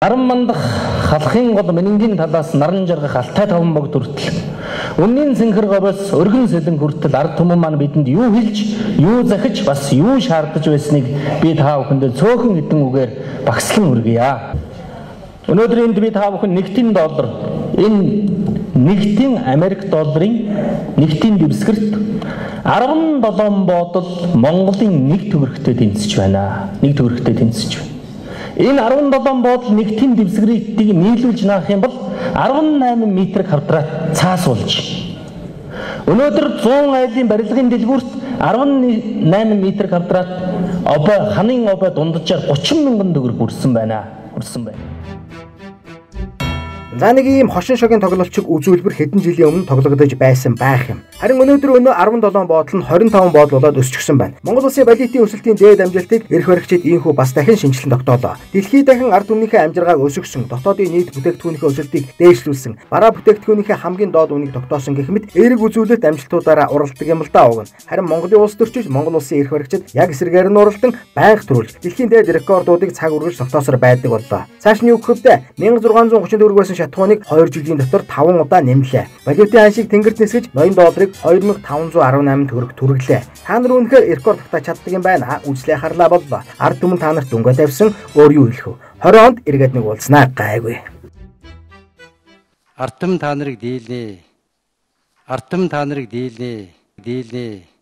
Наран мандах халахын гол Мененгийн талаас наран жаргах алтай таван богд хүртэл Үнний цэнхэр говьос өргөн сэлэн хүртэл ард түмэн маань бидэнд юу хэлж, юу захиж, бас юу шаардаж байсныг би та бүхэндээ цөөхөн хэдэн үгээр багслан хүргье. Өнөөдөр энд би та бүхэн нэгтийн доллар, энэ нэгтийн Америк долларын нэгтийн дэвсгэрт 17 боодол Монголын нэг төгрөгтэй тэнцэж байна. Нэг төгрөгтэй тэнцэж байна. Энэ 17 боодол нэгтийн дэвсгэрийг нийлүүлж наах юм бол 18 м квадрат цаас болж. Өнөөдөр 100 айлын барилгын дэлгүүрт 18 м квадрат обой ханын обой дунджаар 30 мянган төгрөг хүрсэн байна. Хүрсэн байна. За нэг ийм хошин шогийн тоглолчиг үзүүлбэр хэдэн жилийн өмнө тоглогдож байсан байх юм. Харин өнөөдөр өнөө 17 боодол нь 25 боодол болоод өсчихсөн байна. Монгол улсын валютын өсөлтийн дээд амжилтыг эрх баригчид ийхүү бас дахин шинжилэн тогтоолоо. Дэлхийд дахин ард түмнийхээ амжиргааг өсгөсөн, дотоодын нийт бүтээгдэхүүнийхээ өсөлтийг дээшлүүлсэн, бараа бүтээгдэхүүнийхээ хамгийн доод үнийг тогтоосон гэх мэт эерэг үзүүлэлт амжилтуудаараа уралдаг юм л да уг нь. Харин Монголын улс төрчид, Монгол улсын эрх баригчид яг эсрэгээр нь уралдан байнга төрүүлж дэлхийн дээд рекордуудыг цаг үргэлж тогтоосоор байдаг боллоо. Цааш нь юу гэхвдэ 1630 төгрөг байсан шатхууныг 2 жилийн дотор 5 удаа нэмлээ. Валютын ханшийг тэнгэрт нисгэж ноён долларыг 2518 төгрөг түргэлээ. Та нар үнэхээр рекорд тогтоож чаддаг юм байна. Үзлээ харлаа боллоо. Ард түмэн та нарт дөнгөө тавьсан өөр юу хэлэх вэ? 20 онд эргээд нэг уулзнаа гайгүй. Ард түмэн та нарыг дийлнэ. Ард түмэн та нарыг дийлнэ. Дийлнэ.